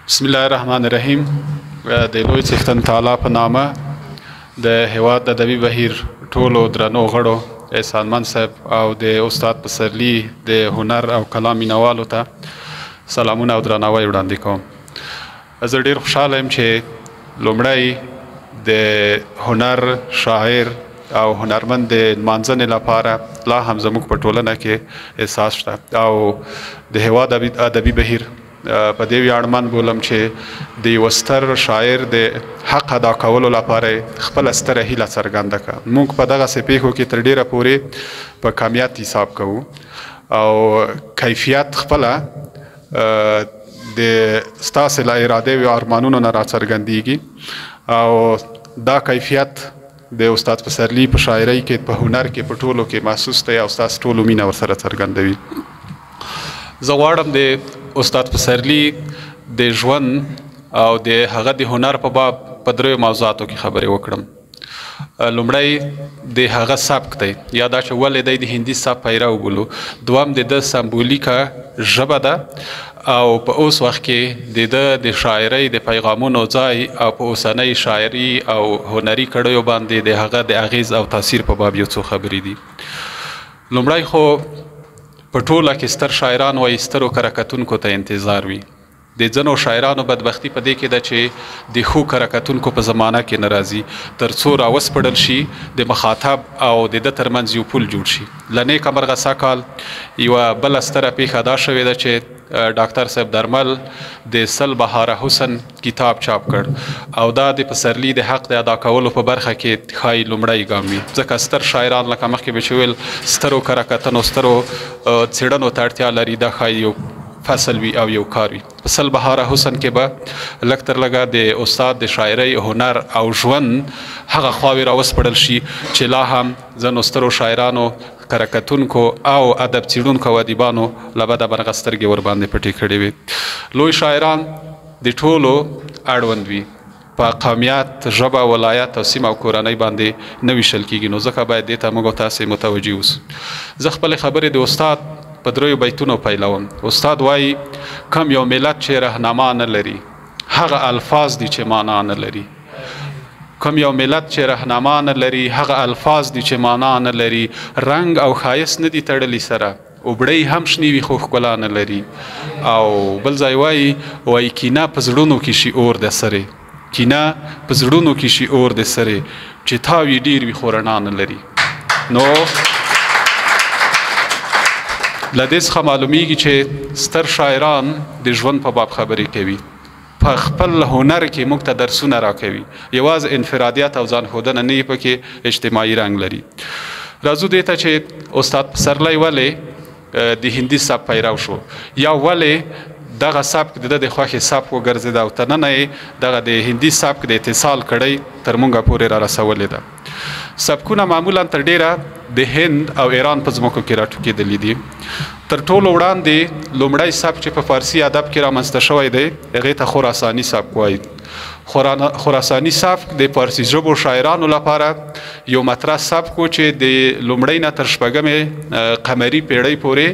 بسم الله الرحمن الرحیم. د لوی څښتن تعالی په نامه د هیواد د ادبي بهیر ټولو درنو غړو، احسانمند صاحب او د استاد پسرلي د هنر او کلام مینوالو ته سلامونه او درناوی وړاندې کوم. زه ډیر خوشحاله یم چې لومړی د هنر شاعر او هنرمند د لمانځنې لپاره لا هم زموږ په ټولنه کې احساس شته او د هیواد ادبي بهیر په دې ویاړمن بولم چې د یوه ستر شاعر د حق ادا کولو لپاره خپله ستره هیله څرګنده کړه. موږ په دغسې پیښو کې تر ډېره پورې په کمیت حساب کوو او کیفیت خپله د ستاسې له ارادې او ارمانونو نه راڅرګندېږي او دا کیفیت د استاد پسرلي په شاعرۍ کې، په هنر کې، په ټولو کې محسوس دی او ستاسو ټولو مینه ورسره څرګندوي. زه غواړم د استاد پسرلي د ژوند او د هغه د هنر په باب په دریو موضوعاتو کې خبرې وکړم. لومړی د هغه سبک دی، یا دا چې ولې دی د هندي سبک پیرو بولو. دوم د ده سمبولیکه ژبه ده او په اوس وخت کې د ده د شاعرۍ د پیغامونو ځای او په اوسنۍ شاعري او هنري کړیو باندې د هغه د اغیز او تاثیر په باب یو څو خبرې دي. لومړی خو په ټوله کې ستر شاعران وایي سترو کره کتونکو ته انتظار وي. د ځینو شاعرانو بدبختي په دې کې ده چې د ښو کره کتونکو په زمانه کې نه راځي تر څو راوسپړل شي د مخاطب او د ده ترمنځ یو پل جوړ شي. له نیکه مرغه سږکال یوه بله ستره پیښه دا شوې ده چې ډاکتر صاحب درمل د 100 بهاره حسن کتاب چاپ کړ او دا د پسرلي د حق د ادا کولو په برخه کې ښایي لومړی ګام وي، ځکه ستر شاعران لکه مخکې به چې ویل سترو کره کتنو سترو څېړنو ته اړتیا لري. دا ښایي یو فصل وي او یو کار وي. په 100 بهاره حسن کې به لږ تر لږه د استاد د شاعرۍ هنر او ژوند هغه خواوې راوسپړل شي چې لا هم ځینو سترو شاعرانو، کره کتونکو او ادب څېړونکو او ادیبانو له بده مرغه سترګې ورباندې پټې کړې وي. لوی شاعران د ټولو اړوند وي، په قومیت، ژبه، ولایت او سیمه او کورنۍ باندې نه ویشل کېږي، نو ځکه باید دې ته موږ او تاسې متوجه اوسو. زه خپلې خبرې د استاد په دریو بیتونو پیلوم. استاد وایي: کم یو ملت چې رهنما نه لري هغه الفاظ دي چې معنا نه لري. کم یو ملت چې رهنما نه لري هغه الفاظ دي چې معنا نه لري. رنګ او ښایست نه دي تړلي سره، اوبړۍ هم شنې وي خو ښکلا نه لري. او بل ځای وایي، وایي کینه په زړونو کې شي اور د سرې، کینه په زړونو کې شي اور د سرې، چې تاوي ډېر وي خو رڼا نه لري. نو له دې څخه معلومیږي چې ستر شاعران د ژوند په باب خبرې کوي، په خپل هنر کې موږ ته درسونه راکوي، یوازې انفرادیت او ځان ښودنه نه پکې اجتماعي رنګ لري. راځو دې ته چې استاد پسرلی ولې د هندي سبک پیرو شو، یا ولې دغه سبک د ده د خوښې سبک وګرځېده او تر ننه یې دغه د هندي سبک د اتصال کړۍ تر مونږه پورې را رسولې ده. سبکونه معمولا تر ډېره د هند او ایران په ځمکو کې راټوکېدلي دي. تر ټولو وړاندې لومړی سبک چې په فارسي ادب کې رامنځته شوی دی هغې ته خراساني سبک وایي. خراساني سبک د فارسي ژبو شاعرانو لپاره یو مطرح سبک و چې د لومړۍ نه تر شپږمې قمري پیړۍ پورې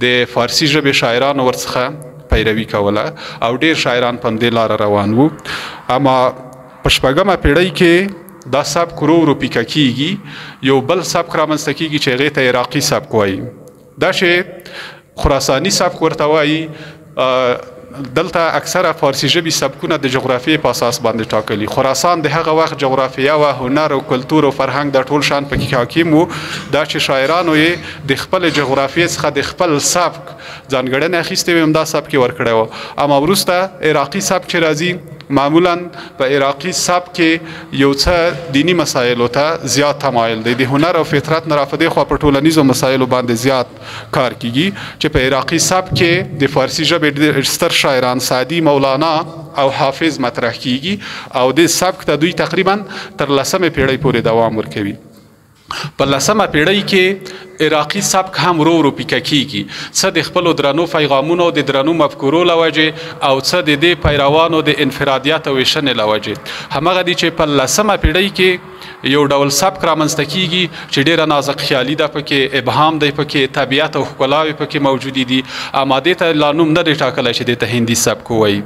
د فارسي ژبې شاعرانو ورڅخه پیروي کوله او ډېر شاعران په همدې لاره روان وو. اما په شپږمه پیړۍ کې دا سبک ورو ورو پیکه کیږي، یو بل سبک رامنځته کیږي چې هغې ته عراقي سبک وایي. دا چې خراساني سبک ورته وایي، دلته اکثره فارسي ژبي سبکونه د جغرافیې په اساس باندې ټاکلي. خراسان د هغه وخت جغرافیه وه، هنر او کلتور او فرهنګ دا ټول شان پکې حاکم وو. دا چې شاعرانو یې د خپلې جغرافیې څخه د خپل سبک ځانګړنې اخیستې وې، همدا سبک یې ورکړی و. اما وروسته عراقي سبک چې راځي، معمولا په عراقي سبک کې یو څه دیني مسایلو ته زیات تمایل دی، د هنر او فطرت نه راپدې خوا په ټولنیزو مسایلو باندې زیات کار کیږي چې په عراقي سبک کې د فارسي ژبې ډېر ستر شاعران سعدي، مولانا او حافظ مطرح کیږي او دې سبک ته دوی تقریبا تر لسمې پیړۍ پورې دوام ورکوي. په لسمه پیړۍ کې عراقي سبک هم ورو ورو پیکه کیږي، څه د خپلو درنو پیغامونو د درنو مفکورو له وجې او څه د دې پیروانو د انفرادیت او ویشنې له وجې. هماغه دي چې په لسمه پیړۍ کې یو ډول سبک رامنځته کیږي چې ډیره نازک خیالي ده پکې، ابهام دی پکې، طبیعت او ښکلاوې پکې موجودې دي، اما دې ته لا نوم نه دی ټاکلی چې دې ته هندي سبک ووایي.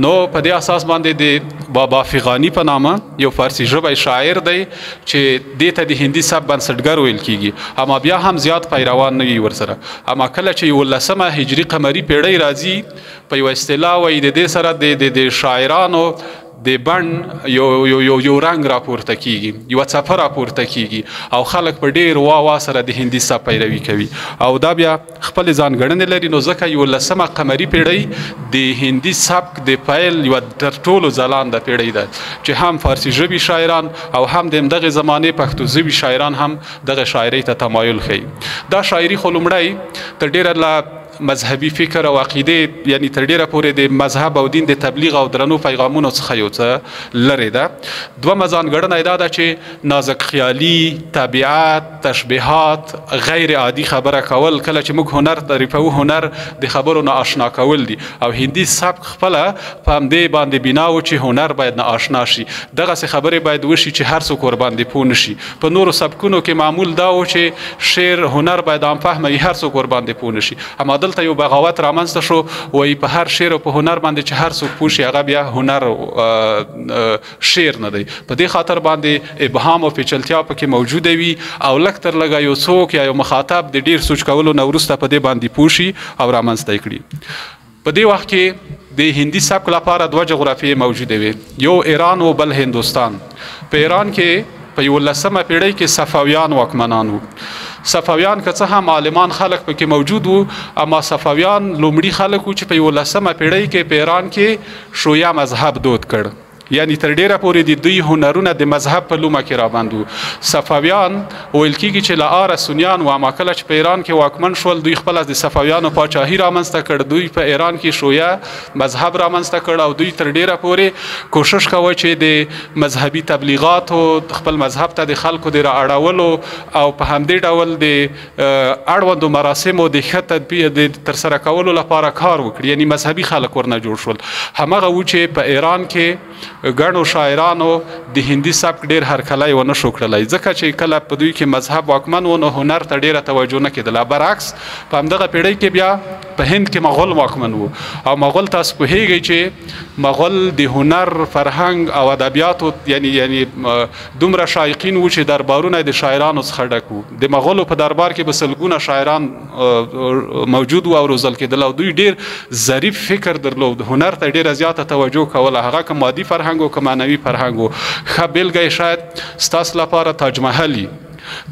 نو په دې اساس باندې د بابا فغانی په نامه یو فارسی ژبی شاعر دی چې دې ته د هندي سبک بنسټګر ویل کیږي، اما بیا هم زیات پیروان نه وي ورسره. اما کله چې 11مه هجري قمري پیړۍ راځي، په یوه اصطلاح وایي د دې سره د شاعرانو د بڼ یو یو یو یو رنګ راپورته کیږي، یوه څپه راپورته کیږي او خلک په ډیر وا وا سره د هندي سبک پیروي کوي او دا بیا خپل ځانګړنې لري. نو ځکه 11مه قمري پیړۍ د هندي سبک د پیل یوه تر ټولو ځلانده پیړۍ ده چې هم فارسي ژبي شاعران او هم د همدغې زمانې پښتو ژبي شاعران هم دغه شاعرۍ ته تمایل ښیي. دا شاعري خو لومړی تر ډېره له مذهبي فکر او عقیدې، یعنی تر ډېره پورې د مذهب او دین د تبلیغ او درنو پیغامونو څخه یو څه لرې ده. دومه ځانګړنه یې دا ده چې نازک خیالي، طبیعت، تشبیهات، غیر عادي خبره کول، کله چې موږ هنر تعریفوو هنر د خبرو نه آشنا کول دي او هندي سبک خپله په همدې باندې بنا و چې هنر باید نه آشنا شي، دغسې خبرې باید وشي چې هر څوک ورباندې پوه نه شي. په نورو سبکونو کې معمول دا و چې شعر هنر باید عام فهمه وي، هر څوک ورباندې پوه نه شي. اما دلته یو بغاوت رامنځته شو، وایي په هر شعر او په هنر باندې چې هر څوک پوه شي هغه بیا هنر شعر نه دی. په دې خاطر باندې ابهام او پیچلتیا پکې موجوده وي او لږ تر لږه یو څوک یا یو مخاطب د ډیر سوچ کولو نه وروسته په دې باندې پوه شي او رامنځته یې کړي. په دې وخت کې د هندي سبک لپاره دوه جغرافیې موجودې وې، یو ایران او بل هندوستان. په ایران کې په 11مه پیړۍ کې صفویان واکمنان وو. صفویان که څه هم عالمان خلک پکې موجود وو، اما صفویان لومړي خلک وو چې په 11مه پیړۍ کې په ایران کې شیعه مذهب دود کړ، یعنی تر ډیره پورې د دوی هنرونه د مذهب په لومه کې رابند وو. صفویان ویل کیږي چې له آره سنیان وو، اما کله چې په ایران کې واکمن شول دوی خپله د صفویانو پاچاهي رامنځته کړ. دوی په ایران کې شیعه مذهب رامنځته کړ او دوی تر ډیره پورې کوشش کوي چې د مذهبي تبلیغاتو، خپل مذهب ته د خلکو د را اړولو او په همدې ډول د اړوندو مراسمو د ښه تطبیق د ترسره کولو لپاره کار وکړي، یعنی مذهبي خلک ورنه جوړ شول. هماغه و چې په ایران کې ګڼو شاعرانو د هندي سبک ډیر هرکلی ونه شو کړلی، ځکه چې کله په دوی کې مذهب واکمن و نو هنر ته ډیره توجه نه کېدله. برعکس په همدغه پیړۍ کې بیا په هند کې مغول واکمن وو او مغول تاسو پوهیږئ چې مغول د هنر، فرهنګ او ادبیاتو یعنی دومره شایقین وو چې دربارونه د شاعرانو څخه ډک وو. د مغولو په دربار کې به سلګونه شاعران موجود وو او روزل کېدل او دوی ډیر ظریف فکر درلود، هنر ته ډیره زیاته توجه کوله، هغه که مادي فرهنګ او که معنوي فرهنګ وو. ښه بېلګه یې شاید ستاسو لپاره تاج محل وي.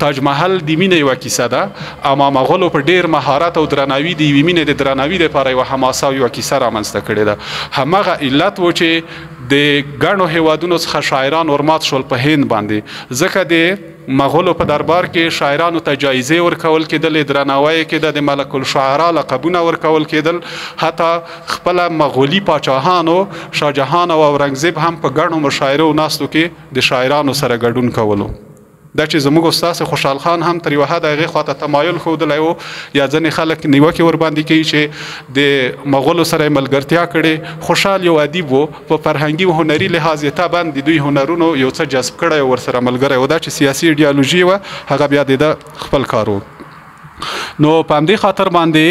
تاج محل د مینې یوه کیسه ده، اما مغولو په ډیر مهارت او درناوي د یوې مینې د درناوي لپاره یوه حماسه او یوه کیسه رامنځته کړې ده. هماغه علت و چې د ګڼو هیوادونو څخه شاعران ورمات شول په هند باندې، ځکه د مغولو په دربار کې شاعرانو ته جایزې ورکول کېدلې، درناوی یې کېده، د ملک الشعرا لقبونه ورکول کېدل. حتی خپله مغولي پاچاهانو شاه جهان او اورنګزیب هم په ګڼو مشاعرو ناستو کې د شاعرانو سره ګډون کولو. دا چې زموږ استاد خوشحال خان هم تر یوه حده هغې خواته تمایل ښودلی و، یا ځینې خلک نیوکې ورباندې کوي چې د مغولو سره یې ملګرتیا کړې. خوشحال یو ادیب و، په فرهنګي او هنري لحاظ یې طبعا د دوی هنرونو یو څه جذب کړی او ورسره ملګری و. دا چې سیاسي ایډیالوژي وه هغه بیا د ده خپل کار و. نو په همدې خاطر باندې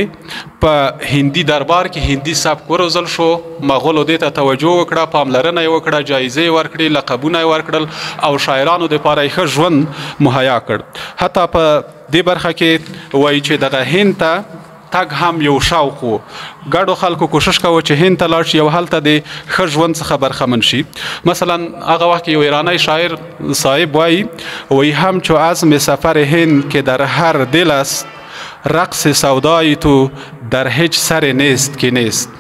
په هندي دربار کې هندي سبک وروزل شو. مغولو دې ته توجه وکړه، پاملرنه یې وکړه، جایزې یې ورکړې، لقبونه یې ورکړل او شاعرانو دپاره یې ښه ژوند مهیا کړ. حتی په دې برخه کې وایي چې دغه هند ته تګ هم یو شوق و. ګډو خلکو کوشش کاوه چې هند ته لاړ شي او هلته د ښه ژوند څخه برخمن شي. مثلا هغه وخت کې یو ایرانی شاعر صاحب وایي هم چو عزم سفر هند که در هر دل است، رقص سودای تو در هیچ سر نیست که نیست.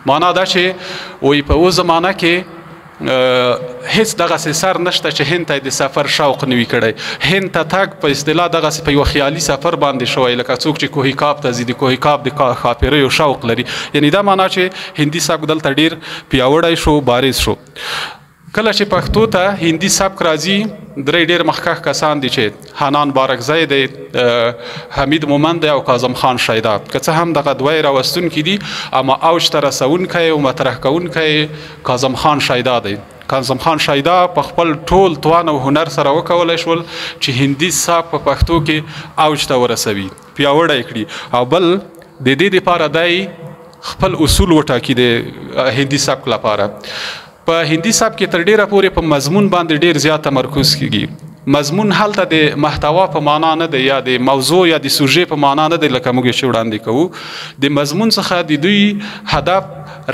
معنا دا چې وایي په اوس زمانه کې هیڅ دغسې سر نشته چې هند ته د سفر شوق نه وي کړی. هند ته تګ په اصطلاح دغسې په یوه خیالي سفر باندې شوی، لکه څوک چې کوهي کاپ ته ځي د کوهي کاپ د ښاپېریو شوق لري. یعنی دا معنا چې هندي سبک دلته ډیر پیاوړی شو، بارز شو. کله چې پښتو ته هندي سبک راځي، درې ډیر مخکښ کسان دي چې حنان بارکزی دی، حمید مومند دی او کاظم خان شیدا. که څه هم دغه دوه یې راوستونکي دي، اما اوج ته رسوونکی او مطرح کوونکی کاظم خان شیدا دی. کاظم خان شیدا په خپل ټول توان او هنر سره وکولی شول چې هندي سبک په پښتو کې اوج ته ورسوي، پیاوړی کړي. او بل د دې دپاره دی خپل اصول وټاکي د هندي سبک لپاره. په هندي سبک کې تر ډېره پورې په مضمون باندې ډېر زیات تمرکز کیږي. مضمون هلته د محتوا په معنا نه دی، یا د موضوع یا د سوژې په معنا نه دی، لکه موږ چې وړاندې کوو. د مضمون څخه د دوی هدف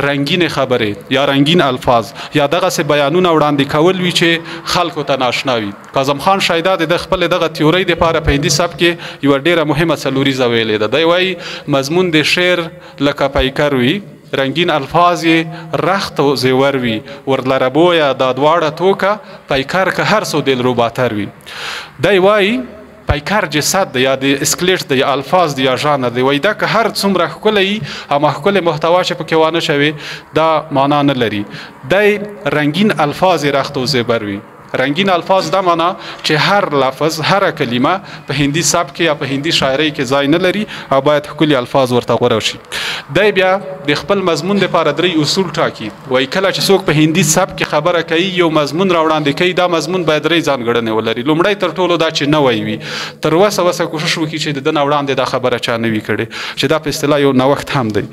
رنګین خبرې یا رنګین الفاظ یا دغسې بیانونه وړاندې کول وي چې خلکو ته ناشنا وي. کاظم خان شیدا د خپل دغه تیورۍ دپاره په هندي سبک کې یوه ډېره مهمه څلوریزه ویلې ده. دی وایي مضمون د شعر لکه پیکر وي، رنګین الفاظ یې رخت او زیور وي، ورلره بویه دا دواړه توکه پیکر که هر څو دلرو باتر وي. دی وایي پیکر جسد دی یا د اسکلیټ دی یا الفاظ دی یا ژانر دی. وایي دا که هر څومره ښکلی اما ښکلې محتوا چې پکې وانه شوې دا معنا نه لري. دی رنګین الفاظ یې رخت او زیبر وي. رنګین الفاظ دا معنا چې هر لفظ، هره کلمه په هندي سبک کې یا په هندي شاعرۍ کې ځای نه لري او باید ښکلي الفاظ ورته غوره شي. دی بیا د خپل مضمون دپاره درې اصول ټاکي. وایي کله چې څوک په هندي سبک کې خبره کوي، یو مضمون را وړاندې کوي، دا مضمون باید درې ځانګړنې ولري. لومړی تر ټولو دا چې نوی وي، تر وسه وسه کوشش وکړي چې د ده نه وړاندې دا خبره چا نه وي کړې، چې دا په اصطلاح یو نوښت هم دی.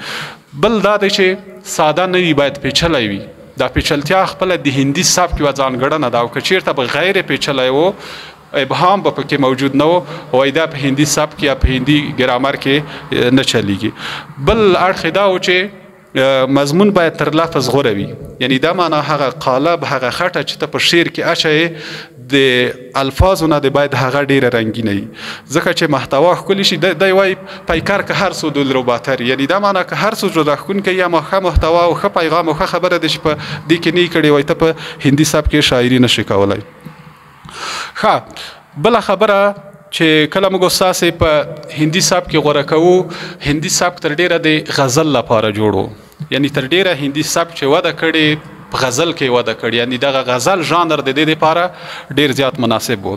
بل دا دی چې ساده نه وي، باید پیچلی وي. دا پیچلتیا خپله د هندي سبک یوه ځانګړنه ده او که چیرته به غیر پیچلی و، ابهام به پکې موجود نه و، وایي دا په هندي سبک یا په هندي ګرامر کې نه چلیږي. بل اړخ دا و چې مضمون باید تر لفظ غوره وي، یعنی دا معنا هغه قالب، هغه خټه چې ته په شعر کې اچوې د الفاظو نه دی باید هغه ډېره رنګینه وي، ځکه چې محتوا ښکلې شي. دی وایي پیکر که هر څو دلرو باتر، یعنی دا معنا که هر څو زړه راښکونکی یا ښه محتوا او ښه پیغام او ښه خبره دی چې په دې کې نه یې کړې، وایي ته په هندي سبک کې شاعري نه شې کولی. ښه، بله خبره چې کله موږ ستاسې په هندي سبک کې غوره کوو، هندي سبک تر ډېره د غزل لپاره جوړ و، یعنی تر ډېره هندي سبک چې وده کړې په غزل کې وده کړې، یعنی دغه غزل ژانر د دې لپاره ډېر زیات مناسب و.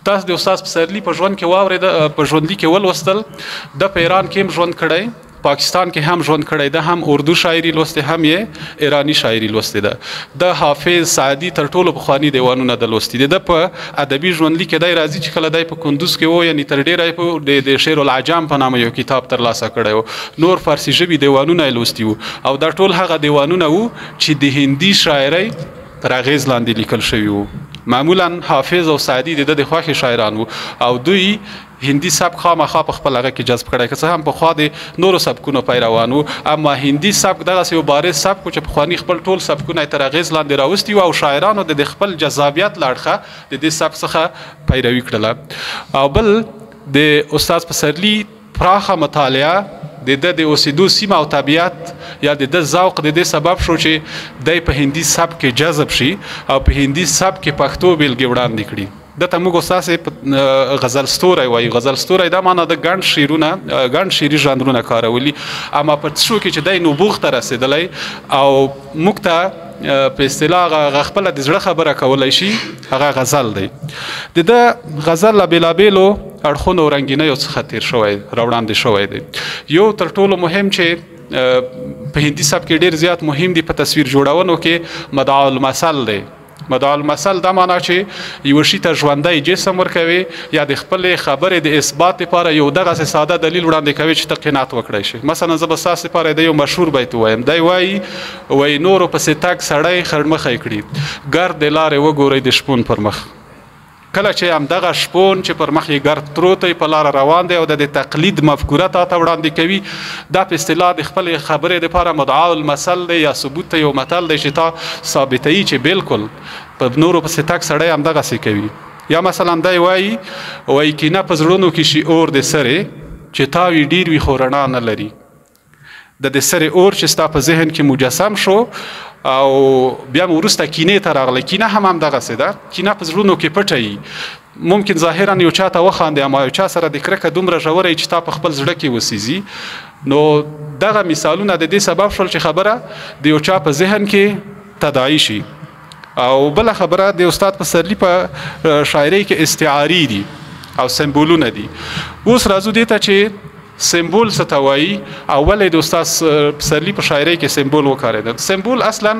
تاسو د استاد پسرلي په ژوند کې واورېده، په ژوندلیک کې ولوستل، ده په ایران کې هم ژوند کړی، پاکستان کې هم ژوند کړی، ده هم اردو شاعري لوستې، هم یې ایراني شاعري لوستې ده. ده حافظ، سعدي تر ټولو پخواني دیوانونه ده لوستي دي. ده په ادبي ژوندلیک کې دی راځي چې کله دی په کندوز کې و، یعنی تر ډېره یې په د شعر العجم په نامه یو کتاب ترلاسه کړی و، نور فارسي ژبي دیوانونه یې لوستي وو، او دا ټول هغه دیوانونه وو چې د هندي شاعرۍ تر اغېز لاندې لیکل شوي وو. معمولا حافظ او سعدي د ده د خوښې شاعران وو او دوی هندي سبک خامخا په خپل هغه کې جذب کړی، که څه هم پخوا د نورو سبکونو پیروان وو، اما هندي سبک دغسې یو بارز سبک و چې پخواني خپل ټول سبکونه یې تر اغېز لاندې راوستي وو او شاعرانو د خپل جذابیت له اړخه د دې سبک څخه پیروي کړله. او بل د استاد پسرلي پراخه مطالعه د ده د اوسېدو سیمه او طبیعت یا د ده ذوق د دې سبب شو چې دی په هندي سبک کې جذب شي او په هندي سبک کې پښتو بېلګې وړاندې کړي. ده ته موږ استاد غزل ستوری وایو. غزل ستوری دا معنا ده ګڼ شعرونه، ګڼ شعري ژانرونه کارولي، اما په څو کې چې دی نبوغ ته رسېدلی او موږ ته په اصطلاح هغه خپله د زړه خبره کولی شي، هغه غزل دی. د ده غزل له بېلابېلو اړخونو او رنګینیو څخه تېر شوی، راوړاندې شوی دی. یو تر ټولو مهم چې په هندي سبک کې ډېر زیات مهم دی په تصویر جوړونو کې مدعا المثل دی. مدعا المثل دا معنا چې یو شي ته ژوندی جسم ورکوي یا د خپلې خبرې د اثبات لپاره یو دغسې ساده دلیل وړاندې کوي چې ته قناعت وکړای شي. مثلا زه به ستاسو لپاره د یو مشهور بیت ووایم. دی وایي، وایي نورو پسې تګ سړی خړمخی کړي، ګرد د لارې وګورئ د شپون پر مخ. کله چې همدغه شپون چې پر مخ یې ګرد پروت دی په لاره روان دی او د تقلید مفکوره تا ته وړاندې کوي، دا په اصطلاح د خپلې خبرې دپاره مدعا المثل دی یا ثبوت ته یو متل دی چې تا ثابتوي چې بالکل په نورو پسې تګ سړی همدغسې کوي. یا مثلا دی وایي، وایي کینه په زړونو کې شي اور د سرې چې تا وي ډېر وي خو رڼا نه لري. د دې سرې اور چې ستا په ذهن کې مجسم شو او بیا مو وروسته کینې ته راغله، کینه هم همدغسې ده، کینه په زړونو کې پټه وي، ممکن ظاهرا یو چا ته وخاندې اما یو چا سره د کرکه دومره ژوره وي چې تا په خپل زړه کې وسیځي. نو دغه مثالونه د دې سبب شول چې خبره د یو چا په ذهن کې تداعي شي. او بله خبره د استاد پسرلي په شاعرۍ کې استعاري دي او سمبولونه دي. اوس راځو دې ته چې سمبول څه ته وایي او ولې د استاد پسرلي په شاعرۍ کې سمبول وکارېدل. سمبول اصلا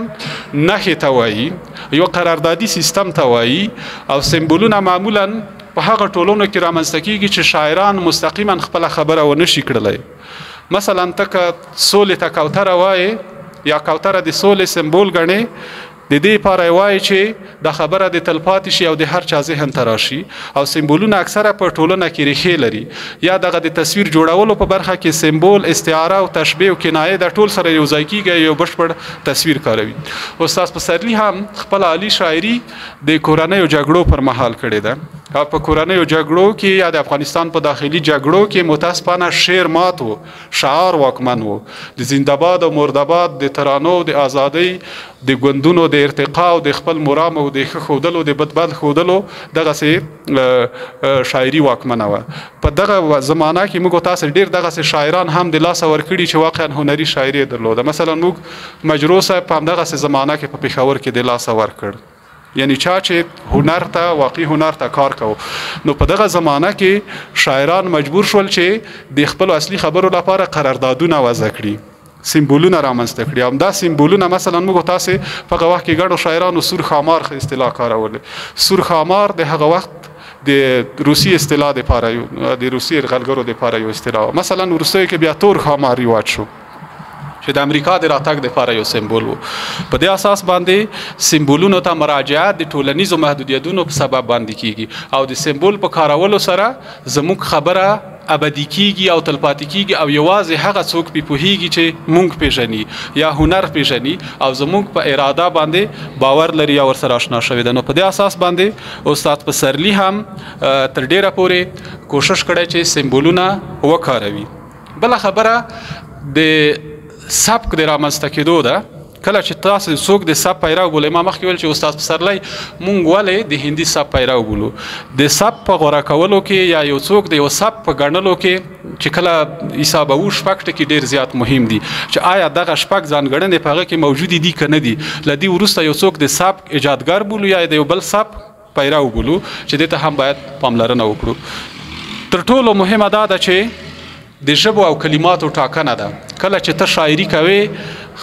نښې ته وایي، یو قراردادي سیستم ته وایي، او سمبولونه معمولا په هغه ټولنو کې رامنځته کیږي چې شاعران مستقیما خپله خبره ونه شي کړلی. مثلا ته که سولې ته کوتره وایې یا کوتره د سولې سمبول ګڼې، د دې لپاره وایي چې دا خبره د تلپاتې شي او د هر چا ذهن ته راشي. او سمبولونه اکثره په ټولنه کې ریښې لري، یا دغه د تصویر جوړولو په برخه کې سمبول، استعاره او تشبیه او کنایه دا ټول سره یو ځای کیږي، یو بشپړ تصویر کاروي. استاد پسرلي هم خپله عالي شاعري د کورنیو جګړو پر مهال کړې ده. او په کورنیو جګړو کې یا د افغانستان په داخلي جګړو کې متاسفانه شعر مات و، شعار واکمن و. د زنده‌باد او مرده‌باد، د ترانو، د ازادۍ، د ګوندونو د ارتقا او د خپل مرام او د ښه ښودلو، د بد بد ښودلو دغسې شاعري واکمنه وه. په دغه زمانه کې موږ تاسو ډېر دغسې شاعران هم د لاسه ورکړي چې واقعا هنري شاعري یې درلوده. مثلا موږ مجروح صاحب په همدغسې زمانه کې په پېښور کې د لاسه ورکړ، یعنی چا چې هنر ته، واقعي هنر ته کار کوو. نو په دغه زمانه کې شاعران مجبور شول چې د خپلو اصلي خبرو لپاره قراردادونه وضع کړي، سمبولونه رامنځته کړي. همدا سمبولونه مثلا موږ تاسې په هغه وخت کې ګڼو شاعرانو سور ښامار اصطلاح کارولې. سور ښامار د هغه وخت د روسي اصطلاح دپاره یو، د روسي یرغلګرو دپاره یو اصطلاح. مثلا وروستیو کې بیا تور ښامار رواج شو چې د امریکا د راتګ دپاره یو سمبول و. په دې اساس باندې سمبولونو ته مراجعه د ټولنیزو محدودیتونو په سبب باندې کیږي، او د سمبول په کارولو سره زموږ خبره ابدي کیږي او تلپاتې کیږي، او یوازې هغه څوک پې پوهیږي چې مونږ پیژني یا هنر پیژني او زموږ په اراده باندې باور لري یا ورسره آشنا شوی ده. نو په دې اساس باندې استاد پسرلي هم تر ډېره پورې کوشش کړی چې سمبولونه وکاروي. بله خبره د سبک د رامنځته کېدو ده. کله چې تاسو څوک د سبک پیرو بولئ، ما مخکې ویل چې استاد پسرلی مونږ ولې د هندي سبک پیرو بولو؟ د سبک په غوره کولو کې یا یو څوک د یو سبک په ګڼلو کې چې کله حسابوو شپږ ټکي ډېر زیات مهم دي چې آیا دغه شپږ ځانګړنې په هغه کې موجودې دي که نه دي. له دې وروسته یو څوک د سبک ایجادګر بولو یا د یو بل سبک پیرو بولو چې دې ته هم باید پاملرنه وکړو. تر ټولو مهمه دا ده چې د ژبو او کلماتو ټاکنه ده. کله چې ته شاعري کوې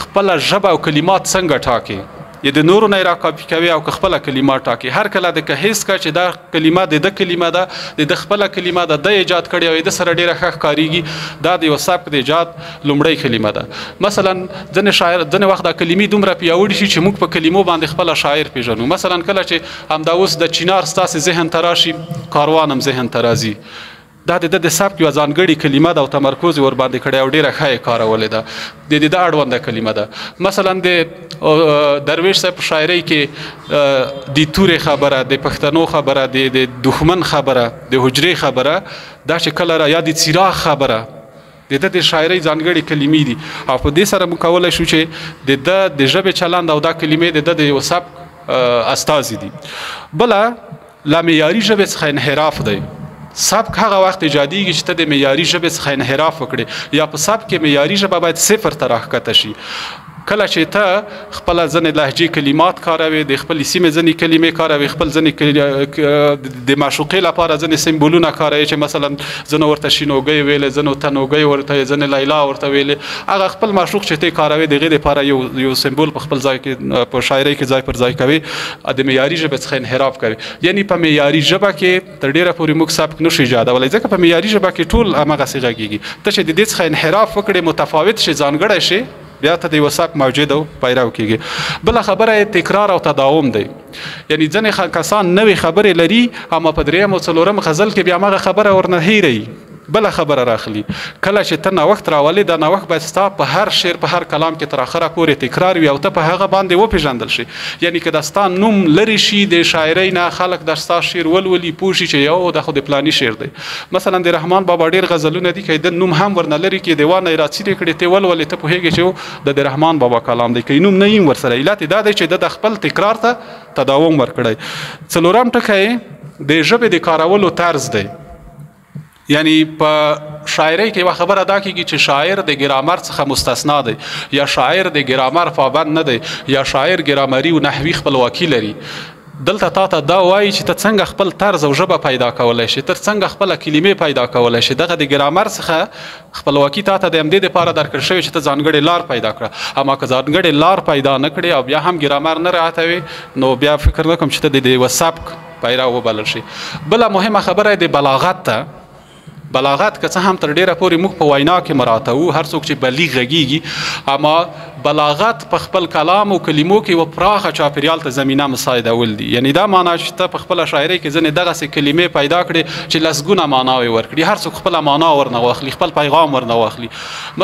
خپله ژبه او کلمات څنګه ټاکې، یا د نورو نه یې راکاپي کوې او که خپله کلمات ټاکې. هر کله د که حس که چې دا کلمه د ده کلمه ده، د ده خپله کلمه ده، ده ایجاد کړې او د سره ډېره ښه ښکارېږي، دا د یو سبک د ایجاد لومړۍ کلمه ده. مثلا ځینې شاعر ځینې وخت دا کلمې دومره پیاوړې شي چې موږ په کلمو باندې خپله شاعر پېژنو. مثلا کله چې همدا اوس د چینار ستاسې ذهن ته راشي، کاروان هم ذهن ته راځي، دا د ده د سبک یوه ځانګړې کلمه ده او تمرکز یې ورباندې کړی او ډېره ښه یې کارولې ده، د ده اړونده کلمه ده. مثلا د درویش صاحب په شاعرۍ کې د تورې خبره، د پښتنو خبره، د دښمن خبره، د حجرې خبره، دا چې کله را یا د څراغ خبره، د ده د شاعرۍ ځانګړې کلمې دي. او په دې سره موږ کولی شو چې د ده د ژبې چلند او دا کلمې د ده د یو سبک استازي دي. بله له معیاري ژبې څخه انحراف دی. سبک هغه وخت ایجادیږي چې ته د معیاري ژبې څخه انحراف وکړې، یا په سبک کې معیاري ژبه باید صفر ته راښکته شي. کله چې ته خپله ځینې لهجې کلمات کاروې، د خپلې سیمې ځینې کلمې کاروې، خپل ځینې د معشوقې لپاره ځینې سمبولونه کاروې چې مثلا ځینو ورته شینوګۍ ویلې، ځینو تنوګۍ ورته، ځینې لیلا ورته ویلې، هغه خپل معشوق چې ته کاروې د هغې دپاره یو سمبول په خپل ځای کې په شاعرۍ کې ځای پر ځای کوي، د معیاري ژبې څخه انحراف کوي. یعنی په معیاري ژبه کې تر ډېره پورې موږ سبک نشو ایجادولی، ځکه په معیاري ژبه کې ټول هماغسې غږېږي. ته چې د دې څخه انحراف وکړې، متفاوت شې، ځانګړی شې، بیا ته د یو سبک موجود او پیرو کیږي. بله خبره یې تکرار او تداوم دی. یعنی ځینې کسان نوې خبرې لري، اما په دریم او څلورم غزل کې بیا هماغه خبره ورنه هېروي، بله خبره راخلي. کله چې ته نوښت راولې، دا نوښت باید ستا په هر شعر، په هر کلام کې تر اخره پورې تکرار وي او ته په هغه باندې وپېژندل شي. یعنی که د ستا نوم لرې شي د شاعرۍ نه، خلک د ستا شعر ولولي، پوه شي چې یو دا خو د پلاني شعر دی. مثلا د رحمان بابا ډېر غزلونه دي، که د نوم هم ورنه لرې کړې، دیوان نه یې راڅیرې کړې، ته ولولې، ته پوهېږې چې د رحمان بابا کلام دی، که یې نوم نه یم ورسره. علت یې دا دی چې ده د خپل تکرار ته تداوم ورکړی. څلورم ټکی د ژبې د کارولو طرز دی. یعنی په شاعرۍ کې یوه خبره دا کېږي چې شاعر د ګرامر څخه مستثنا دی، یا شاعر د ګرامر پابند نه دی، یا شاعر ګرامري او نحوي خپلواکي لري. دلته تا ته دا وایي چې ته څنګه خپل طرز او ژبه پیدا کولی شې، ته څنګه خپله کلمې پیدا کولی شې. دغه د ګرامر څخه خپلواکي تا ته د همدې دپاره درکړل شوې چې ته ځانګړې لار پیدا کړه. اما که ځانګړې لار پیدا نه کړې او بیا هم ګرامر نه رعایتوې، نو بیا فکر نه کوم چې ته د یوه سبک پیرو وبلل شې. بله مهمه خبره د بلاغت ده. بلاغت که څه هم تر ډیره پورې موږ په وینا کې مراعاتوو، هر څوک چې بلیغ غږیږي، اما بلاغت په خپل کلام او کلمو کې یو پراخه چاپیریال ته زمینه مساعدول دي. یعنی دا معنا چې ته په خپله شاعرۍ کې ځینې دغسې کلمې پیدا کړې چې لسګونه معناوې ورکړي، هر څوک خپله معنا ورنه واخلي، خپل پیغام ورنه واخلي.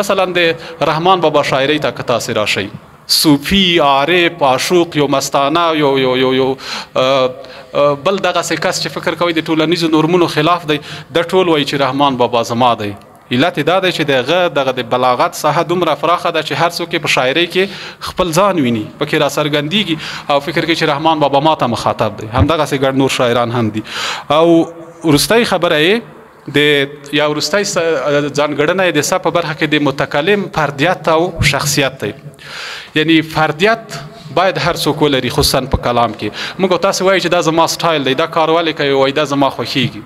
مثلا د رحمان بابا شاعرۍ ته که تاسې راشئ، صوفي، عارف، عاشق، یو مستانه، یو یو یو یو بل دغسې کس چې فکر کوي د ټولنیزو نورمونو خلاف دی، دا ټول وایي چې رحمان بابا زما دی. علت یې دا دی چې د هغه دغه د بلاغت ساحه دومره پراخه ده چې هر څوک یې په شاعرۍ کې خپل ځان ویني، پکې راڅرګندېږي او فکر کوي چې رحمان بابا ما ته مخاطب دی. همدغسې ګڼ نور شاعران هم دي. او وروستۍ خبره یې د یا وروستۍ ځانګړنه یې د سب په برخه کې د متکلم فردیت او شخصیت دی. یعنی فردیت باید هر څوک ولري، خصوصا په کلام کې. موږ تاسو وایو چې دا زما سټایل دی، دا کار ولې کوي، وایي دا زما خوښیږي.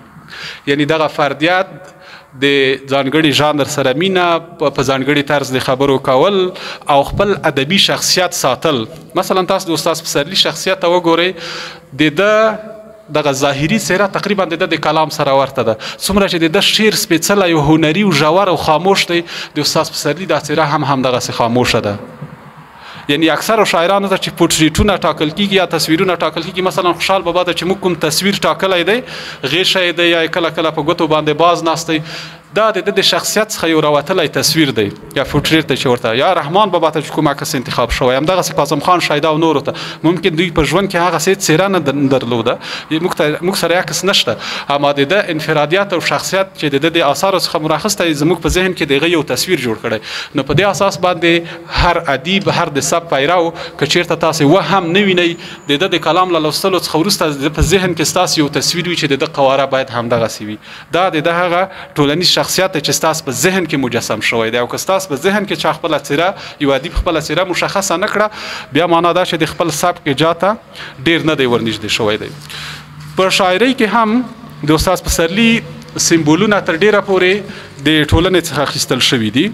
یعنی دغه فردیت د ځانګړي ژانر سره مینه، په ځانګړي طرز د خبرو کول او خپل ادبي شخصیت ساتل. مثلا تاسو د استاد پسرلي شخصیت ته وګورئ، د ده دغه ظاهري څېره تقریبا د ده د کلام سره ورته ده. څومره چې د ده شعر سپېڅلی او هنري او ژور او خاموش دی، د استاد پسرلي دا څېره هم همدغسې خاموشه ده. یعنی اکثرو شاعرانو ته چې پورټریټونه ټاکل کېږي یا تصویرونه ټاکل کېږي، مثلا خوشحال بابا ته چې موږ کوم تصویر ټاکلی دی، غېښه یې دی یا کله کله په ګوتو باندې باز ناست دی، دا د ده د شخصیت څخه یو راوتلی تصویر دی یا پورټریټ دی چې ورته، یا رحمان بابا ته چې کوم عکس انتخاب شوی، همدغسې کاظم خان شیدا او نورو ته ممکن دوی په ژوند کې هغسې څېره نه درلوده، موږ سره عکس نشته، اما د ده انفرادیت او شخصیت چې د ده د آثارو څخه مو راخیستی زموږ په ذهن کې د هغه یو تصویر جوړ کړی. نو په دې اساس باندې هر ادیب، هر د سب پیرو، که چیرته تاسې وهم نه وینئ، د ده د کلام له لوستلو څخه وروسته د ده په ذهن کې ستاسې یو تصویر وي چې د ده قواره باید همدغسې وي. دا د ده هغه ټولنیز شخصیت چې ستاسو په ذهن کې مجسم شوی دی. او که ستاسو په ذهن کې چا خپله څېره، یو ادیب خپله څېره مشخصه نه کړه، بیا معنا دا چې د خپل سبک ایجاد ته ډېر نه دی ورنږدې شوی دی. په شاعرۍ کې هم د استاد پسرلي سمبولونه تر ډېره پورې د ټولنې څخه اخیستل شوي دي،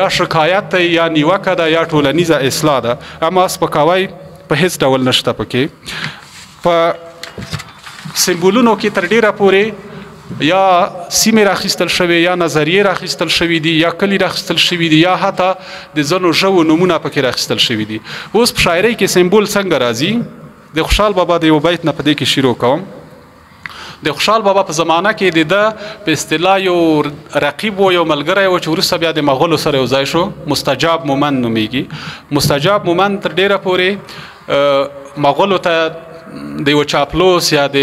یا شکایت دی، یا نیوکه ده، یا ټولنیزه اصلاح ده، اما سپکاوی په هیڅ ډول نشته پکې. په سمبولونو کې تر ډېره پورې یا سیمې راخیستل شوې، یا نظریې راخیستل شوې دي، یا کلي راخیستل شوي دي، یا حتی د ځینو ژوو نومونه پکې راخیستل شوي دي. اوس په شاعرۍ کې سمبول څنګه راځي؟ د خوشحال بابا د یو بیت نه په دې کې شروع کوم. د خوشحال بابا په زمانه کې د ده په اصطلاح یو رقیب و، یو ملګری و چې وروسته بیا د مغولو سره یو ځای شو، مستجاب مومند نومیږي. مستجاب مومند تر ډېره پورې مغولو ته د یو چاپلوس یا د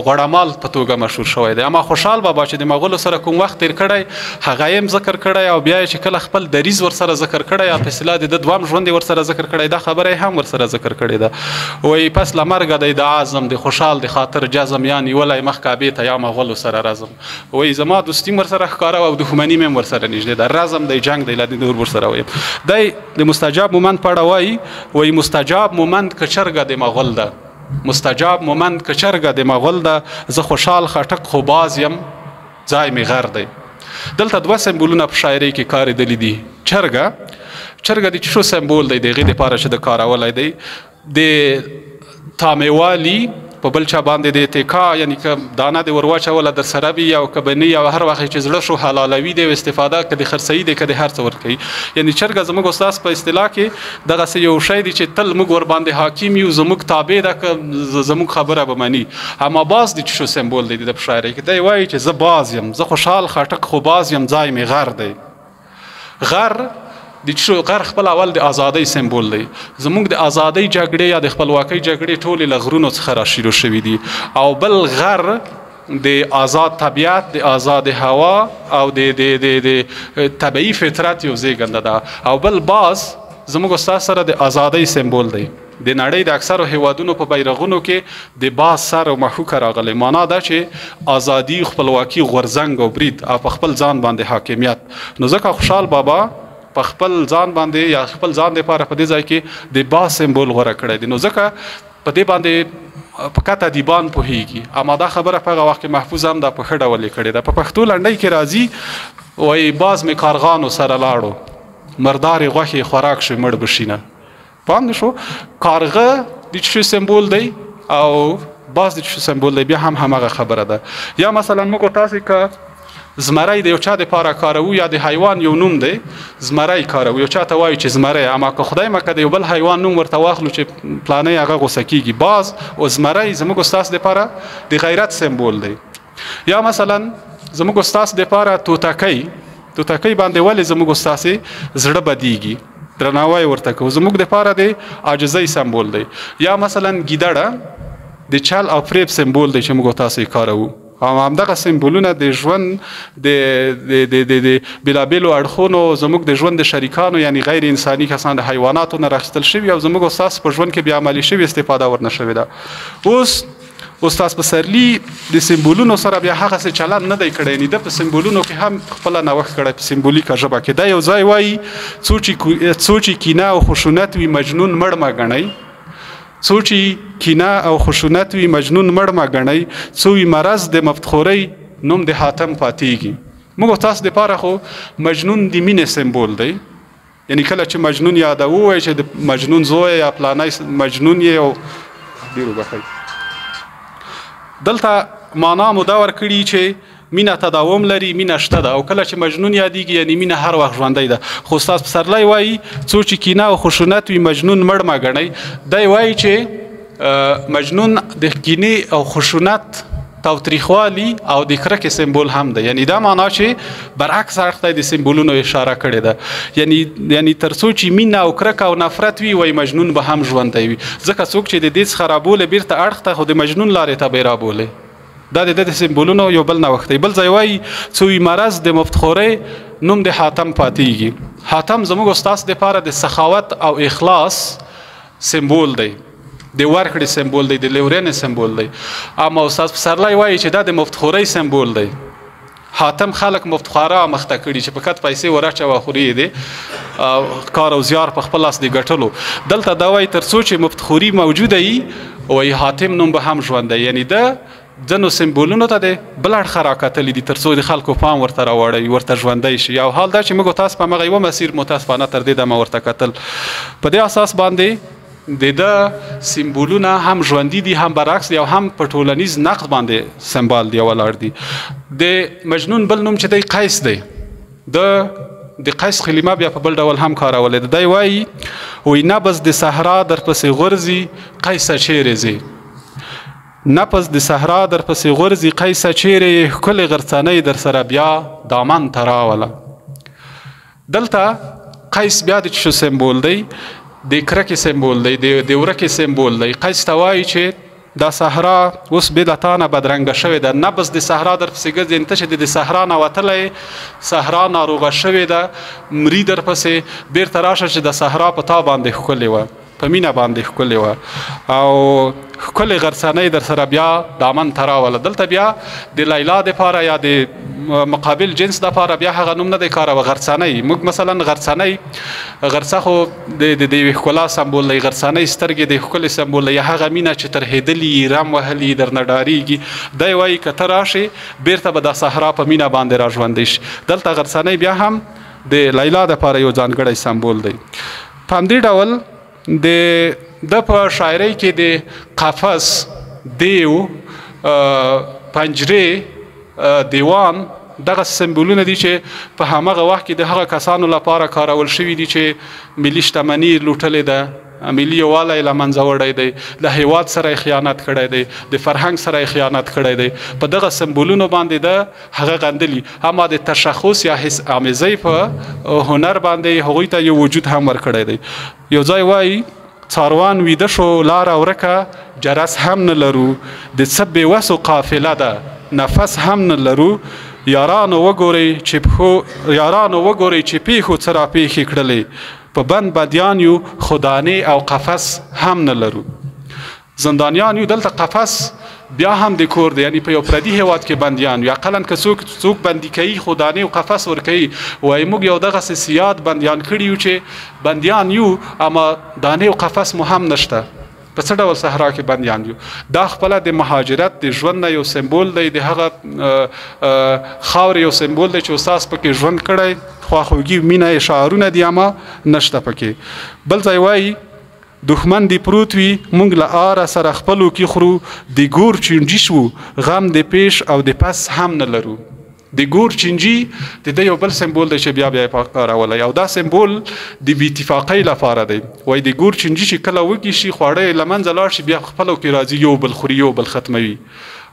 غوړمال په توګه مشهور شوی دی. اما خوشحال بابا چې د مغولو سره کوم وخت تیر کړی، هغه یې هم ذکر کړی، او بیا یې چې کله خپل دریځ ورسره ذکر کړی، یا په اصطلاح د ده دوام ژوند یې ورسره ذکر کړی، دا خبره یې هم ورسره ذکر کړې ده. وایي پس له مرګه دی د عزم، د خوشحال د خاطر جزم، یا نیولی مخ کعبې ته یا مغولو سره رزم. وایي زما دوستي ورسره ښکاره او دښمني مې هم ورسره نږدې ده، رزم دی، جنګ دی، له دې نور ورسره وایم. دی د مستجاب مومند په اړه وایي، وایي مستجاب مومند که چرګه د مغول ده، مستجاب مومند که چرګه د مغول ده، زه خوشحال خټک خو باز یم، ځای مې غر دی. دلته دوه سمبولونه په شاعرۍ کې کارېدلي دي. چرګه، چرګه د څه سمبول دی؟ د هغې دپاره چې د کارولی دی، د تامېوالي، په بل چا باندې د اتکا، یعنی که دانه دې ور واچوله در سره وي او که به نه او هر وخت چې زړه شو حلالوي دی او استفاده که د خرڅوي دی که د هر څه ورکوي. یعنی چرګه زموږ استاد په اصطلاح کې دغسې یو شی دی چې تل موږ ورباندې حاکم یو، زموږ تابع ده، که زموږ خبره به مني. اما باز د څه سمبول دی د په شاعرۍ کې؟ دی وایي چې زه باز یم، زه خوشحال خټک خو باز یم، ځای مې غر دی. غر د څه؟ غر خپل اول د ازادۍ سمبول دی. زموږ د ازادۍ جګړې یا د خپلواکۍ جګړې ټولې له غرونو څخه را شروع شوي دي. او بل غر د آزاد طبیعت، د آزاد هوا او د د د د طبیعي فطرت یو زیږنده ده. او بل باز زموږ استاد سره د ازادۍ سمبول دی. د نړۍ د اکثرو هیوادونو په بیرغونو کې د باز سر او مښوکه راغلی، معنا دا چې ازادي، خپلواکي، غورځنګ او برید او په خپل ځان باندې حاکمیت. نو ځکه خوشحال بابا په خپل ځان باندې یا خپل ځان لپاره په دې ځای کې د باز سمبول غوره کړی دی. نو ځکه په دې باندې فقط ادیبان پوهیږي، اما دا خبره په هغه وخت کې محفوظ هم دا په ښه ډول یې کړې ده. په پښتو لنډۍ کې راځي، وایي باز مې کارغانو سره لاړو، مردارې غوښې خوراک شي مړ به شینه. پام دې شو، کارغه د څه سمبول دی او باز د څه سمبول دی، بیا هم هماغه خبره ده. یا مثلا موږ تاسې که زمری د یو چا دپاره کاروو یا د حیوان یو نوم دی، زمری کاروو، یو چا ته وایو چې زمری، اما که خدای مکه د یو بل حیوان نوم ورته واخلو چې پلانی هغه غوسه کیږي. باز او زمری زموږ ستاسو دپاره د غیرت سمبول دی. یا مثلا زموږ ستاسو دپاره توتکۍ، توتکۍ باندې ولې زموږ ستاسو زړه بدیږي، درناوی ورته کوو، زموږ دپاره د عاجزۍ سمبول دی. یا مثلا ګیدړه د چل او فریب سمبول دی چې موږ تاسو یې کاروو. او همدغه سمبولونه د ژوند د د د د بېلابېلو اړخونو، زموږ د ژوند د شریکانو یعنی غیر انساني کسان، د حیواناتو نه راخیستل شوي او زموږ استاد په ژوند کې بیا عملي شوي استفاده ورنه شوې ده. اوس استاد پسرلي د سمبولونو سره بیا هغسې چلند نه دی کړی، یعنی ده په سمبولونو کې هم خپله نوښت کړی په سمبولیکه ژبه کې. دا یو ځای وایي څو چې کینه او خشونت وي مجنون مړ مه ګڼئ، څو چې کینه او خشونت وي مجنون مړ مه ګڼئ، څو وي مرض د مفتخورۍ نوم د حاتم پاتېږي. موږ تاسو دپاره خو مجنون د مینې سمبول دی، یعنی کله چې مجنون یادوو وایي چې د مجنون زوی یا پلانی مجنون یې او ډېر وبخښئ. دلته معنا مو دا ورکړي چې مینه تداوم لري، مینه شته ده، او کله چې مجنون یادېږي یعنی مینه هر وخت ژوندۍ ده. خو استاد پسرلی وایي څو چې کینه او خشونت وي مجنون مړ مه ګڼئ. دی وایي چې مجنون د کینې او خشونت، تاوتریخوالي او د کرکې سمبول هم دی، یعنی دا معنا چې برعکس اړخ ته د سمبولونو اشاره کړې ده، یعنی تر څو چې مینه او کرکه او نفرت وي وایي مجنون به هم ژوندی وي، ځکه څوک چې د دې څخه رابولې بیرته اړخ ته خو د مجنون لارې ته به یې رابولې. دا د ده د سمبولونو یو بل نوښت دی. بل ځای وایي څو وي مرض د مفتخورۍ نوم د حاتم پاتېږي. حاتم زموږ استاد دپاره د سخاوت او اخلاص سمبول دی، د ورکړې سمبول دی، د لورینې سمبول دی. اما استاد پسرلی وایي چې دا د مفتخورۍ سمبول دی. حاتم خلک مفتخواره مخته کړي چې په کت پیسې وراچوه خوري یې دی کار او زیار په خپل لاس دی ګټلو. دلته دا وایي تر څو چې مفتخوري موجوده وي وایي حاتم نوم به هم ژوندی، یعنی ده ځینو سمبولونو ته د بل اړخه راکتلي دي تر څو د خلکو پام ورته راواړوي، ورته ژوندی شي. او حال دا چې موږ تاسو په همغه یوه مسیر متاسفانه تر دې دمه ورته کتل. په دې اساس باندې د ده سمبولونه هم ژوندي دي، هم برعکس دي، او هم په ټولنیز نقد باندې سمبال دي او ولاړ دي. د مجنون بل نوم چې دی قیس دی، د قیس کلمه بیا په بل ډول هم کارولې ده. دی وایي وایي نبض د صحرا در پسې غورځي قیسه چیرې ځې، نبض د صحرا در پسې غورځي قیسه چیرې یې، ښکلې غرڅنۍ در سره بیا دامن ته راوله. دلته قیس بیا د څه سمبول دی؟ د کرکې سمبول دی، د ورکې سمبول دی. قیس ته وایي چې دا صحرا اوس بې له تا نه بدرنګه شوې ده، نبض د صحرا در پسې ګرځي، یعنې ته چې د صحرا نه وتلی، صحرا ناروغه شوې ده، مري در پسې، بیرته راشه چې د صحرا په تا باندې ښکلې وه، په مینه باندې ښکلې وه، او ښکلې غرڅنۍ در سره بیا دامن ته راوله. دلته بیا د لیلا دپاره یا د مقابل جنس دپاره بیا هغه نوم نه دی کاروه، غرڅنۍ. موږ مثلا غرڅنۍ، غرڅه خو د یوې ښکلا سمبول دی، غرڅنۍ سترګې د ښکلې سمبول دی، یا هغه مینه چې ترهېدلي، رم وهلي، درنه ډارېږي. دی وایي که ته راشې بیرته به دا صحرا په مینه باندې را ژوندۍ شي. دلته غرڅنۍ بیا هم د لیلا دپاره یو ځانګړی سمبول دی. په همدې ډول د ده په شاعرۍ کې د قفس، دیو، پنجرې، دیوان دغه سمبولونه دي چې په هماغه وخت کې د هغه کسانو لپاره کارول شوي دي چې ملي شتمني لوټلې ده، ملي یووالی له منځه وړی دی، له هیواد سره یې خیانت کړی دی، د فرهنګ سره یې خیانت کړی دی. په دغه سمبولونو باندې ده هغه غندلي، اما د تشخص یا حس آمیزۍ په هنر باندې هغوی ته یو وجود هم ورکړی دی. یو ځای وایي څاروان ویده شو لاره ورکه جرس هم نه لرو، د څه بې وسو قافله ده نفس هم نه لرو، یارانو وګورئ چې یارانو وګورئ چې پیښو څه راپېښې کړلې، په بند بندیان یو خو دانې او قفس هم نه لرو. زندانیان یو، دلته قفس بیا هم د کور دی، یعنی په یو پردي هیواد کې بندیان یو، اقلا که څوک بندي کوي خو دانې او قفس ورکوي. وایي موږ یو دغسې سیاد بندیان کړي یو چې بندیان یو اما دانې او قفس مو هم نشته، په څه ډول صحرا کې بندیان یو. دا خپله د مهاجرت د ژوند نه یو سمبول دی، د هغه خاورې یو سمبول دی چې استاد پکې ژوند کړی، خواخوږي مینه یې شعارونه دي اما نشته پکې. بل ځای وایي دښمن دی پروت وي موږ له آره سره خپلو کې خورو، د ګور چینجي شوو غم د پیش او د پس هم نه لرو. د ګور چینجی د ده یو بل سمبول دی چې بیا بیا یې پکارولی، او دا سمبول د بې اتفاقۍ لپاره دی. وایي د ګور چینجی چې کله وږي شي، خواړه یې له منځه لاړ شي، بیا خپلو کې راځي، یو بل خوري، یو بل ختموي،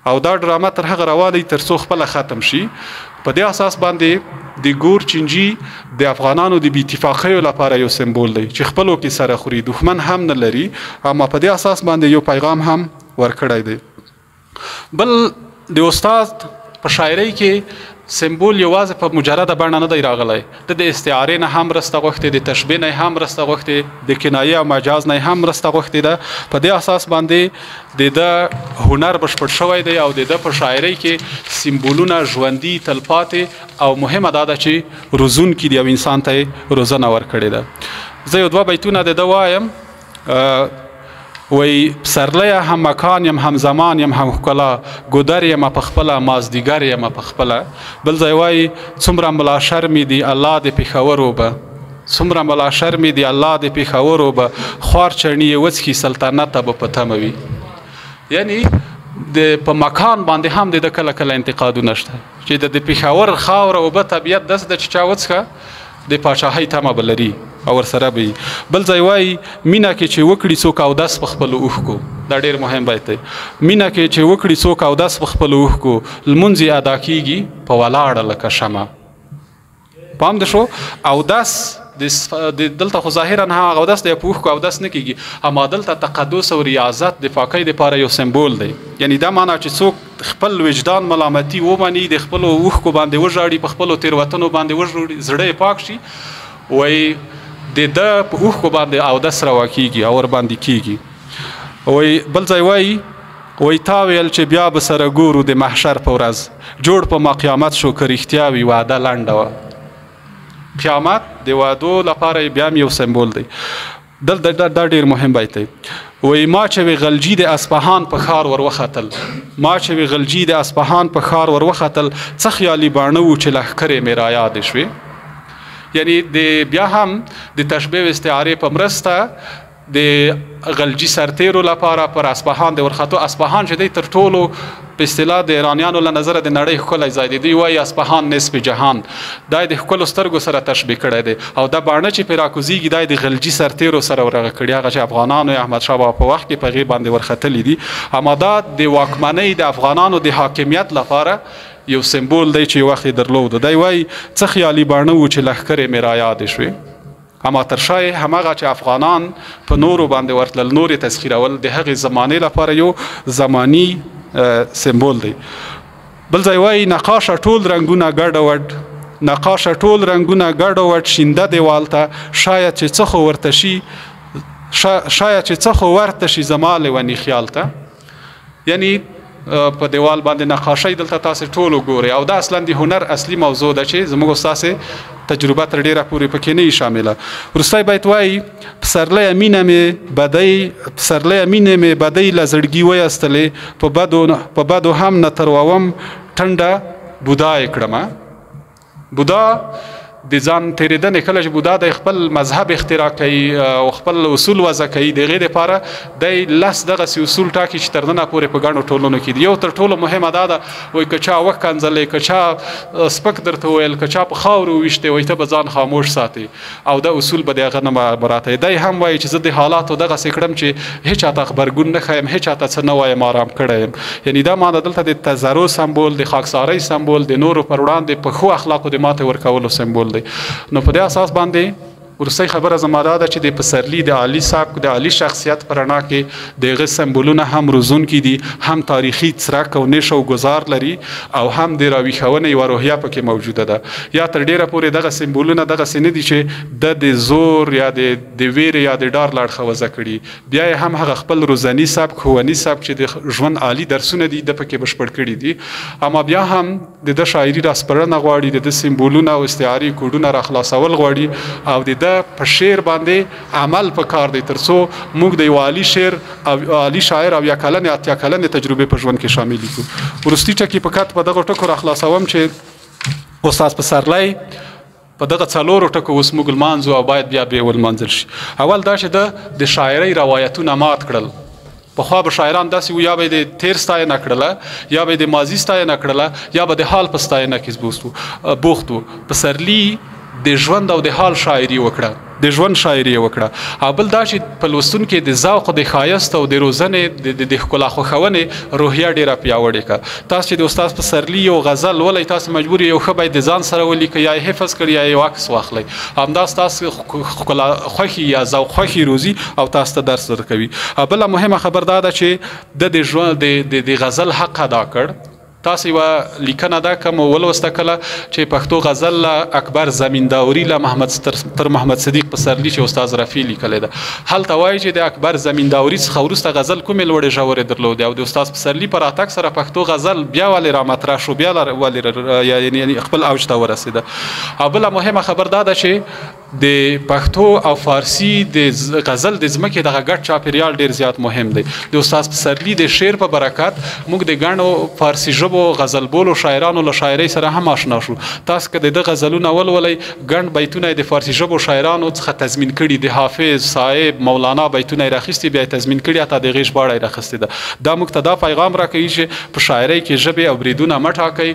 او دا ډرامه تر هغه روانه وي تر څو خپله ختم شي. په دې اساس باندې د ګور چینجی د افغانانو د بې اتفاقیو لپاره یو سمبول دی چې خپلو کې سره خوري، دښمن هم نه لري، اما په دې اساس باندې یو پیغام هم ورکړی دی. بل د استاد په شاعرۍ کې سمبول یوازې په مجرده بڼه نه دی راغلی، د استعارې نه هم مرسته غوښتې، د تشبیه نه هم مرسته غوښتې، د کنایې او مجاز نه هم مرسته غوښتې ده. په دې اساس باندې د ده هنر بشپړ شوی دی، او د ده په شاعرۍ کې سمبولونه ژوندي، تلپاتې او مهمه دا ده چې روزونکي دي او انسان ته یې روزنه ورکړې ده. زه یو دوه بیتونه د ده وایم. وایي پسرلیه هم مکان یم، هم زمان یم، هم ښکلا، ګودر یمه په خپله، مازدیګر یمه په خپله. بل ځای وایي څومره ملا شرمې دي الله د پېښور اوبه، څومره ملا شرمې دي الله د پېښور اوبه، خوار چڼي یې وڅښي سلطنت ته به په تمه وي. یعنی د په مکان باندې هم د ده کله کله انتقادونه شته چې د پېښور خاوره اوبه طبیعت داسې ده چې چا وڅښه د پاچاهۍ تمه به لري او ورسره به وي. بل ځای وایي مینه کې چې وکړي څوک اودس په خپلو اوښکو، دا ډېر مهم بیت دی. مینه کې چې وکړي څوک اودس په خپلو اوښکو، لمونځ یې ادا کیږي په ولاړه لکه شمع. پام دې شو، اودس دلته خو ظاهرا هغه اودس دی، په اوښکو اودس نه کیږي، اما دلته تقدس او ریاضت د پاکۍ دپاره یو سمبول دی. یعنی دا معنا چې څوک خپل وجدان ملامتي ومني، د خپلو اوښکو باندې وژاړي، په خپلو تېروتنو باندې وژاړي، زړه یې پاک شي، وایي د ده په اوښکو باندې اودس روا کیږي او ورباندې کیږي. وایي بل ځای وایي وایي تا ویل چې بیا به سره ګورو د محشر په ورځ، جوړ په ما قیامت شو که رښتیا وي وعده لنډه وه. قیامت د وعدو لپاره یې بیا هم یو سمبول دی. دلته دا ډېر مهم بیت دی. وایي ما چې وی غلجي د اصفهان په ښار ور وختل، ما چې وی غلجي د اصفهان په ښار ور وختل، څه خیالي باڼه وو چې لښکرې مې رایادې شوې. یعنی د بیا هم د تشبیه او استعارې په مرسته د غلجي سرتیرو لپاره پر اصفهان د ورختو. اصفهان چې دی تر ټولو په اصطلاح د ایرانیانو له نظره د نړۍ ښکلی ځای دی. دوی وایي اصفهان نصف جهان، دا یې د ښکلو سترګو سره تشبیه کړی دی. او دا باڼه چې پرې راکوزیږي دا یې د غلجي سرتیرو سره ورغه کړي، هغه چې افغانانو یا احمدشاه بابا په وخت کې په هغې باندې ورختلي دي. اما دا د واکمنۍ د افغانانو د حاکمیت لپاره یو سمبول دی چې یو وخت یې درلود. دی وایي څه خیالي باڼه وو چې لښکرې مې رایادې شوې، اما تر شا یې هماغه چې افغانان په نورو باندې ورتلل، نور یې تسخیرول، د هغې زمانې لپاره یو زماني سمبول دی. بل ځای وایي نقاشه ټول رنګونه ګډوډ، نقاشه ټول رنګونه ګډوډ شینده دیوال ته، شاید چې څه خو ورته شي، شاید چې څه خو ورته شي زما لیوني خیال ته. یعنی په دیوال باندې نقاشۍ دلته تاسې ټول وګورئ، او دا اصلا د هنر اصلي موضوع ده چې زموږ ستاسې تجربه تر ډېره پورې پکې نه شامله. وروستی بیت وایي پسرلیه مینه مې بدۍ، پسرلیه مینې مې بدۍ له زړګي ویستلې، په بدو هم نه تروم ټنډه بودا یې کړمه. بودا د ځان تېرېدنې، کله چې بودا د خپل مذهب اختراع کوي او خپل اصول وضع کوي، د هغې دپاره دی لس دغسې اصول ټاکي چې تر ننه پورې په ګڼو ټولنو کې دي. یو تر ټولو مهمه دا ده، وایي که چا وښکنځلې، که چا سپک درته وویل، که چا په خاورو وویشتې، وایي ته به ځان خاموش ساتې او دا اصول به د هغه نه مراعاتوې. دی هم وایي چې زه د حالاتو دغسې کړم چې هیچا ته غبرګون نه ښیم، هیچا ته څه نه وایم، آرام کړی یم. یعنی دا مانا دلته د تضرع سمبول، د خاکسارۍ سمبول، د نورو پر وړاندې په ښو اخلاقو د ماتې ورکولو سمبول دی. نو په دې اساس باندې وروستۍ خبره زما دا ده چې د پسرلي د عالي سبک، د عالي شخصیت په رڼا کې د هغه سمبولونه هم روزونکي دي، هم تاریخي څرک او نش او ګذار لري، او هم د راویښونې یوه روحیه پکې موجوده ده. یا تر ډېره پورې دغه سمبولونه دغسې نه دي چې د زور یا د ویرې یا د ډار له اړخه وضع کړي، بیا یې هم هغه خپل روزني سبک، ښووني سبک چې د ژوند عالي درسونه دي ده پکې بشپړ کړي دي. اما بیا هم د ده شاعري راسپړنه غواړي، د ده سمبولونه او استعاري کوډونه راخلاصول غواړي، او د په شعر باندې عمل پکار دی ترڅو موږ د یو عالي شعر او عالي شاعر او یا کلنې اتیا کلنې تجربې په ژوند کې شامل کړو. وروستي ټکي په کت په دغو ټکو راخلاصوم چې استاد پسرلی په دغه څلورو ټکو اوس موږ لمانځو او باید بیا بیا ولمانځل شي. اول دا چې ده د شاعرۍ روایتونه مات کړل. پخوا به شاعران داسې وو، یا به یې د تېر ستاینه کړله، یا به یې د ماضي ستاینه کړله، یا به د حال په ستاینه کې بوخت وو. پسرلي د ژوند او د حال شاعري وکړه، د ژوند شاعري یې وکړه. او بل دا چې په لوستونکي د ذوق د ښایست او د روزنې د ښکلا خوښونې روحیه ډېره پیاوړې کړه. تاسو چې د استاد پسرلي یو غزل ولئ، تاسو مجبور یو ښه باید د ځان سره ولیکئ، یا یې حفظ کړئ، یا یې یو عکس واخلئ. همدا ستاسو ښکلا خوښي یا ذوق خوښي روزي او تاسو ته درس درکوي. او بله مهمه خبر دا ده چې د ژوند د غزل حق ادا کړ. تاسو یوه لیکنه ده که مو ولوسته کله چې پښتو غزل له اکبر زمینداوري له محمد تر محمد صدیق پسرلي چې استاد رفیع لیکلې ده، هلته وایي چې د اکبر زمینداوري څخه وروسته غزل کومې لوړې ژورې درلودې او د استاد پسرلي په راتګ سره پښتو غزل بیا ولې رامطرح شو، بیا ولې یعنی خپل اوج ته ورسېده. او بله مهمه خبر دا ده چې د پښتو او فارسي د غزل د ځمکې دغه ګډ چاپیریال ډیر زیات مهم دی. د استاد پسرلي د شعر په برکت موږ د ګڼو فارسي ژبو غزل بولو شاعرانو له شاعرۍ سره هم آشنا شو. تاسو که د ده غزلونه ولولئ، ګڼ بیتونه یې د فارسي ژبو شاعرانو څخه تضمین کړي، د حافظ، صاحب، مولانا بیتونه یې راخیستي، بیا یې تضمین کړي، حتی د هغې ژباړه یې راخیستې ده. دا موږ ته دا پیغام راکوي چې په شاعرۍ کې ژبې او بریدونه مه ټاکئ،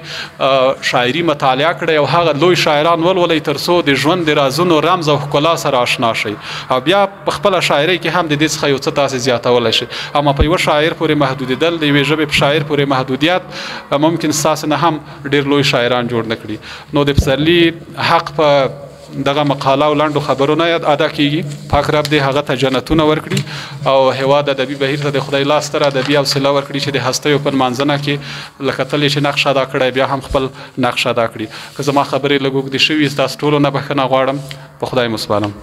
شاعري مطالعه کړئ او هغه لوی شاعران ولولئ تر څو د ژوند د رازونو رمز او ښکلا سره آشنا شئ او بیا په خپله شاعرۍ کې هم د دې څخه یو څه تاسې زیاتولی شئ. اما په یوه شاعر پورې محدودېدل، د یوې ژبې په شاعر پورې محدودیت ممکن ستاسې نه هم ډېر لوی شاعران جوړ نه کړي. نو د پسرلي حق په دغه مقاله او لنډو خبرو نه ادا کیږي. پاک رب دې هغه ته جنتونه ورکړي او هیواد ادبي بهیر ته د خدای لا ستره ادبي حوصله ورکړي چې د هستیو په نمانځنه کې لکه تل یې چې نقش ادا کړی بیا هم خپل نقش ادا کړي. که زما خبرې لږ اوږدې شوي، ستاسو ټولو نه بښنه غواړم. په خدای مو سپارم.